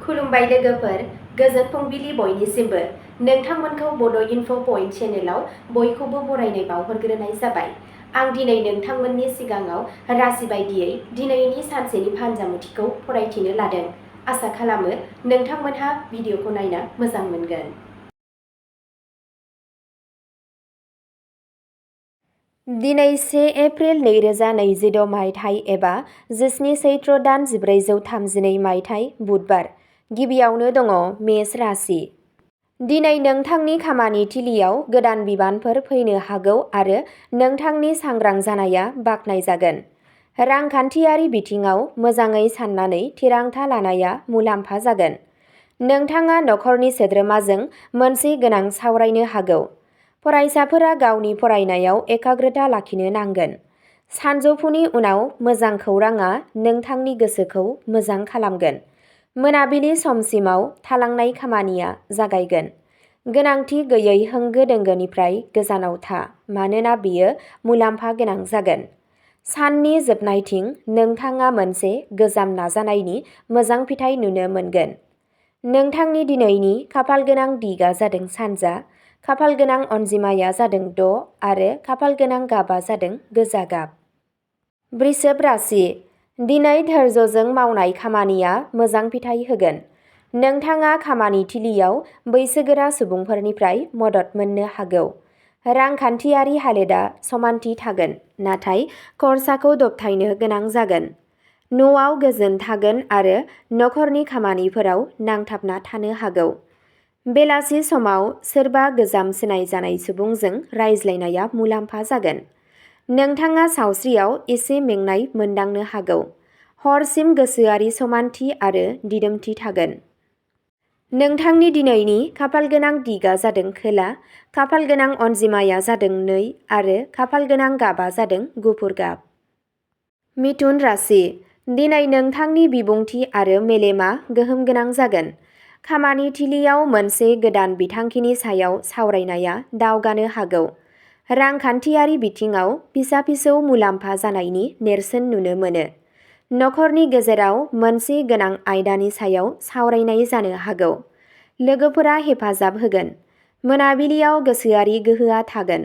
खुलुमबाय लोगोफोर, गोजोन फुंबिलि बयनिसिमबो। नोंथांमोनखौ बड' इनफ' पइन्ट चेनेलाव बयखौबो बरायनाय बावहरग्रोनाय जाबाय। आं दिनै नोंथांमोननि सिगाङाव राशि बायदियै दिनैनि सानसेनि फानजामुथिखौ फरायथिनो लादों। आसा खालामो नोंथांमोनहा भिडिअखौ नायना मोजां मोनगोन। दिनै 1 एप्रिल 2026 मायथाइ एबा 17 चैत्र दान 1432 मायथाइ बुधबार। गिबियावनो दङ मेष राशि। दिनै नोंथांनि खामानि थिलियाव गोदान बिबानफोर फैनो हागौ आरो नोंथांनि सांग्रां जानाया बाख्नायजागोन। रांखान्थियारि बिथिङाव मोजाङै साननानै थिरांथा लानाया मुलाम्फा जागोन। नोंथाङा नखरनि सोद्रोमाजों मोनसे गोनां सावरायनो हागौ। फरायसाफोरा गावनि फरायनायाव एकाग्रता लाखिनो नांगोन। सानजौफुनि उनाव मोजां खौरांआ नोंथांनि गोसोखौ मोजां खालामगोन। मोनाबिलि समसिमाव थालांनाय खामानिया जागायगोन। गोनांथि गैयै होंगो दोंगोनिफ्राय गोजानाव था, मानोना बेयो मुलाम्फा गोनां जागोन। साननि जोबनायथिं नोंथाङा मोनसे गोजाम नाजानायनि मोजां फिथाय नुनो मोनगोन। नोंथांनि दिनैनि खाफालगोनां दिगआ जादों सानजा, खाफालगोनां अनजिमाया जादों 6 आरो खाफालगोनां गाबआ जादों गोजा गाब। वृषभ राशि। दिनै धैर्यजों मावनाय खामानिया मोजां फिथाय होगोन। नोंथाङा खामानि थिलियाव बैसोगोरा सुबुंफोरनिफ्राय मदद मोननो हागौ। रांखान्थियारि हालोदआ समानथि थागोन, नाथाय खरसाखौ दबथायनो गोनां जागोन। न'आव गोजोन थागोन आरो नखरनि खामानिफोराव नांथाबना थानो हागौ। बेलासि समाव सोरबा गोजाम सिनायजानाय सुबुंजों रायज्लायनाया मुलाम्फा जागोन। नोंथाङा सावस्रियाव एसे मेंनाय मोनदांनो हागौ। हरसिम गोसोआरि समानथि आरो दिदोमथि थागोन। नोंथांनि दिनैनि खाफालगोनां दिगआ जादों खोला, खाफालगोनां अनजिमाया जादों 2 आरो खाफालगोनां गाबआ जादों गुफुर गाब। मिथुन राशि। दिनै नोंथांनि बिबुंथि आरो मेलेमआ गोहोम गोनां जागोन। खामानि थिलियाव मोनसे गोदान बिथांखिनि सायाव सावरायनाया दावगानो हागौ। रांखान्थियारि बिथिङाव फिसा-फिसौ मुलाम्फा जानायनि नेरसोन नुनो मोनो। नखरनि गेजेराव मोनसे गोनां आयदानि सायाव सावरायनाय जानो हागौ। लोगोफोरा हेफाजाब होगोन। मोनाबिलियाव गोसोआरि गोहोआ थागोन।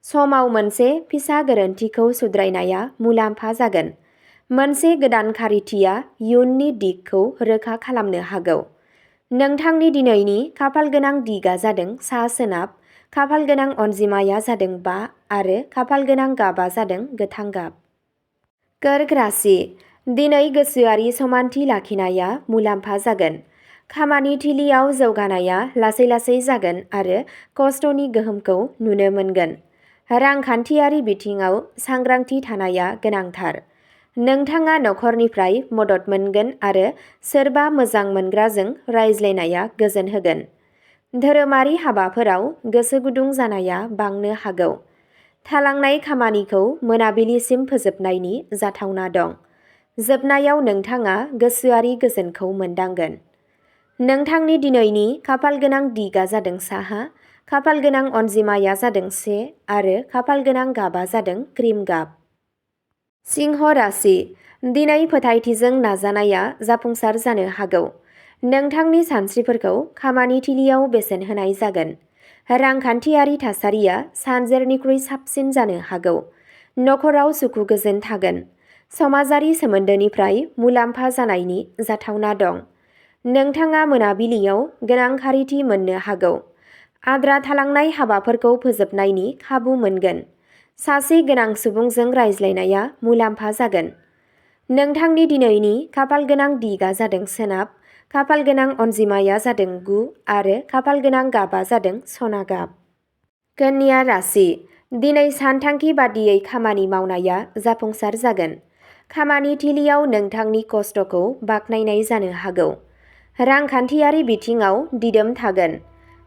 समाव मोनसे फिसा गोरोन्थिखौ सुद्रायनाया मुलाम्फा जागोन। मोनसे गोदान खारिथिया इयुननि दिगखौ रोखा खालामनो हागौ। नोंथांनि दिनैनि खाफालगोनां दिगआ जादों सा-सोनाब, खाफालगोनां अनजिमाया जादों 5 आरो खाफालगोनां गाबआ जादों गोथां गाब। कर्क राशि। दिनै गोसोआरि समानथि लाखिनाया मुलाम्फा जागोन। खामानि थिलियाव जौगानाया लासै-लासै जागोन आरो खस्थ'नि गोहोमखौ नुनो मोनगोन। रांखान्थियारि बिथिङाव सांग्रांथि थानाया गोनांथार। नोंथाङा नखरनिफ्राय मदद मोनगोन आरो सोरबा मोजां मोनग्राजों रायज्लायनाया गोजोन होगोन। धोरोमारि हाबाफोराव गोसो गुदुं जानाया बांनो हागौ। थालांनाय खामानिखौ मोनाबिलिसिम फोजोबनायनि जाथावना दं। जोबनायाव नोंथाङा गोसोआरि गोजोनखौ मोनदांगोन। नोंथांनि दिनैनि खाफालगोनां दिगआ जादों साहा, खाफालगोनां अनजिमाया जादों 1 आरो खाफालगोनां गाबआ जादों क्रिम गाब। सिंह राशि। दिनै फोथायथिजों नाजानाया जाफुंसार जानो हागौ। नोंथांनि सानस्रिफोरखौ खामानि थिलियाव बेसेन होनाय जागोन। रांखान्थियारि थासारिया सानजेरनिख्रुइ साबसिन जानो हागौ। नखराव सुखु गोजोन थागोन। समाजारि सोमोन्दोनिफ्राय मुलाम्फा जानायनि जाथावना दं। नोंथाङा मोनाबिलियाव गोनां खारिथि मोननो हागौ। आद्रा थालांनाय हाबाफोरखौ फोजोबनायनि खाबु मोनगोन। सासे गोनां सुबुंजों रायज्लायनाया मुलाम्फा जागोन। नोंथांनि दिनैनि खाफालगोनां दिगआ जादों सोनाब, खाफालगोनां अनजिमाया जादों 9 आरो खाफालगोनां गाबआ जादों सना गाब। कन्या राशि। दिनै सानथांखि बादियै खामानि मावनाया जाफुंसार जागोन। खामानि थिलियाव नोंथांनि खस्थ'खौ बाख्नायनाय जानो हागौ। रांखान्थियारि बिथिङाव दिदोम थागोन।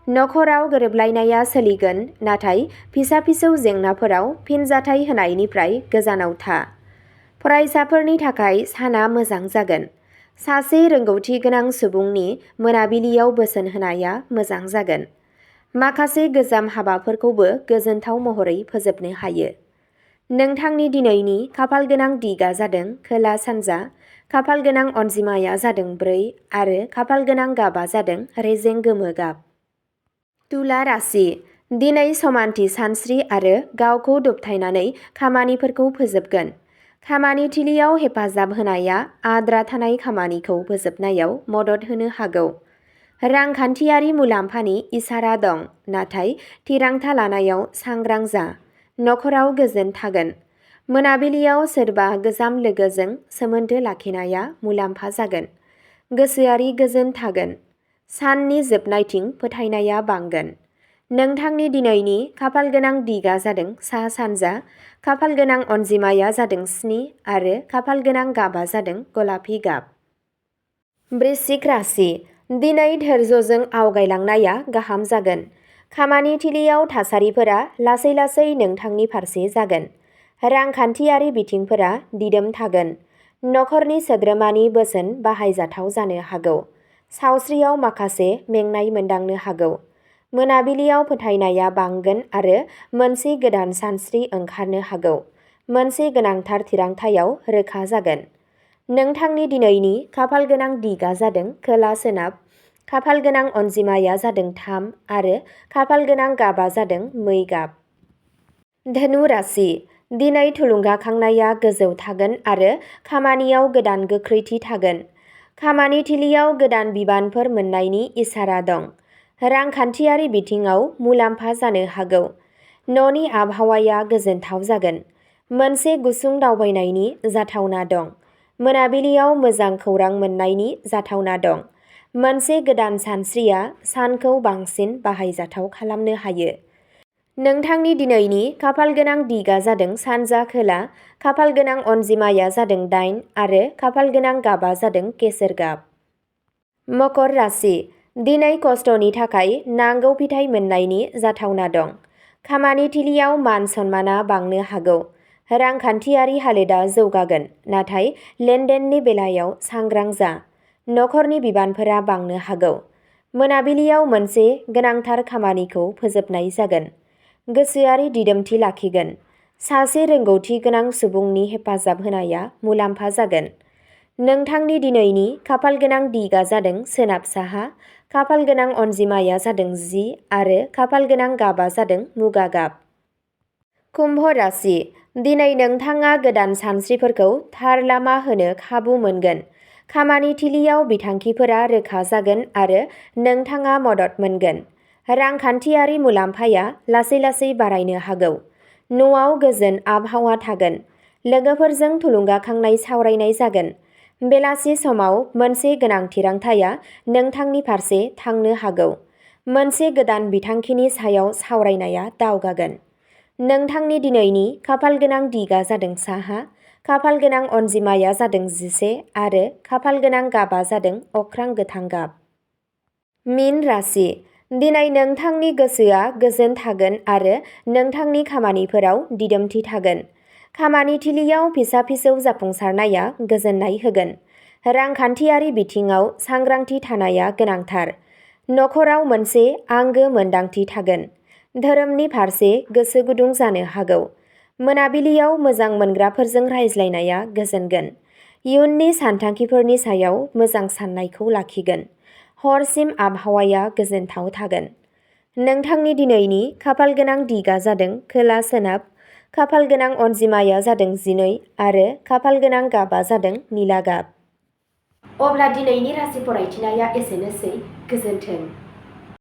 नखराव गोरोबलायनाया सोलिगोन, नाथाय फिसा-फिसौ जेंनाफोराव फिनजाथाय होनायनिफ्राय गोजानाव था। फरायसाफोरनि थाखाय साना मोजां जागोन। सासे रोंगौथि गोनां सुबुंनि मोनाबिलियाव बोसोन होनाया मोजां जागोन। माखासे गोजाम हाबाफोरखौबो गोजोनथाव महरै फोजोबनो हायो। नोंथांनि दिनैनि खाफालगोनां दिगआ जादों खोला-सानजा, खाफाल गोनां अनजिमाया जादों 4 आरो खाफाल गोनां गाबा जादों रेजें गोमो गाब। तुला राशि दिनै समानथि सानस्रि आरो गावखौ दबथायनानै खामानिफोरखौ फोजोबगोन। खामानि थिलियाव हेफाजाब होनाया आद्रा थानाय खामानिखौ फोजोबनायाव मदद होनो हागौ। रांखान्थियारि मुलाम्फानि इसारा दं, नाथाय थिरांथा लानायाव सांग्रां जा। नखराव गोजोन थागोन। मोनाबिलियाव सोरबा गोजाम लोगोजों सोमोन्दो लाखिनाया मुलाम्फा जागोन। गोसोआरि गोजोन थागोन। साननि जोबनायथिं फोथायनाया बांगोन। नोंथांनि दिनैनि खाफाल गोनां दिगा जादों सा-सानजा, खाफाल गोनां अनजिमाया जादों 7 आरो खाफाल गोनां गाबा जादों गलापि गाब। वृश्चिक राशि दिनै धैर्यजों आवगायलांनाया गाहाम जागोन। खामानि थिलियाव थासारिफोरा लासै-लासै नोंथांनि फारसे जागोन। रांखान्थियारि बिथिंफोरा दिदोम थागोन। नखरनि सोद्रोमानि बोसोन बाहायजाथाव जानो हागौ। सावस्रियाव माखासे मेंनाय मोनदांनो हागौ। मोनाबिलियाव फोथायनाया बांगोन आरो मोनसे गोदान सानस्रि ओंखारनो हागौ। मोनसे गोनांथार थिरांथायाव रोखा जागोन। नोंथांनि दिनैनि खाफाल गोनां दिगा जादों खोला-सोनाब, खाफाल गोनां अनजिमाया जादों 3 आरो खाफाल गोनां गाबा जादों मै गाब। धनु राशि दिनै थुलुंगाखांनाया गोजौ थागोन आरो खामानियाव गोदान गोख्रैथि थागोन। खामानि थिलियाव गोदान बिबानफोर मोन्नायनि इसारा दं। रांखान्थियारि बिथिङाव मुलाम्फा जानो हागौ। न'नि आबहावाया गोजोनथाव जागोन। मोनसे गुसुं दावबायनायनि जाथावना दं। मोनाबिलियाव मोजां खौरां मोन्नायनि जाथावना दं। मोनसे गोदान सानस्रिया सानखौ बांसिन बाहायजाथाव खालामनो हायो। नोंथांनि दिनैनि खाफाल गोनां दिगा जादों सानजा-खोला, खाफाल गोनां अनजिमाया जादों 8 आरो खाफाल गोनां गाबा जादों केसर गाब। मकर राशि दिनै खस्थ'नि थाखाय नांगौ फिथाइ मोन्नायनि जाथावना दं। खामानि थिलियाव मान-सन्माना बांनो हागौ। रांखान्थियारि हालोदा जौगागोन, नाथाय लेनदेननि बेलायाव सांग्रां जा। नखरनि बिबानफोरा बांनो हागौ। मोनाबिलियाव मोनसे गोनांथार खामानिखौ फोजोबनाय जागोन। गोसोआरि दिदोमथि लाखिगोन। सासे रोंगौथि गोनां सुबुंनि हेफाजाब होनाया मुलाम्फा जागोन। नोंथांनि दिनैनि खाफाल गोनां दिगा जादों सोनाब-साहा, खाफाल गोनां अनजिमाया जादों 10 आरो खाफाल गोनां गाबा जादों मुगा गाब। कुम्भ राशि दिनै नोंथाङा गोदान सानस्रिफोरखौ थार लामा होनो खाबु मोनगोन। खामानि थिलियाव बिथांखिफोरा रोखा जागोन आरो नोंथाङा मदद मोनगोन। रांखान्थियारि मुलाम्फाया लासै-लासै बारायनो हागौ। न'आव गोजोन आबहावा थागोन। लोगोफोरजों थुलुंगाखांनाय सावरायनाय जागोन। बेलासि समाव मोनसे गोनां थिरांथाया नोंथांनि फारसे थांनो हागौ। मोनसे गोदान बिथांखिनि सायाव सावरायनाया दावगागोन। नोंथांनि दिनैनि खाफाल गोनां दिगा जादों साहा, खाफाल गोनां अनजिमाया जादों 11 आरो खाफाल गोनां गाबा जादों अख्रां गोथां गाब। मीन राशि दिनै नोंथांनि गोसोआ गोजोन थागोन आरो नोंथांनि खामानिफोराव दिदोमथि थागोन। खामानि थिलियाव फिसा-फिसौ जाफुंसारनाया गोजोननाय होगोन। रांखान्थियारि बिथिङाव सांग्रांथि थानाया गोनांथार। नखराव मोनसे आंगो मोनदांथि थागोन। धोरोमनि फारसे गोसो गुदुं जानो हागौ। मोनाबिलियाव मोजां मोनग्राफोरजों रायज्लायनाया गोजोनगोन। इयुननि सानथांखिफोरनि सायाव मोजां साननायखौ लाखिगोन। हरसिम आबहावाया गोजोनथाव थागोन। नोंथांनि दिनैनि खाफाल गोनां दिगा जादों खोला-सोनाब, खाफाल गोनां अनजिमाया जादों 12 आरो खाफाल गोनां गाबा जादों निला गाब। अब्ला दिनैनि राशि फरायथिनाया एसेनोसै। गोजोन्थों।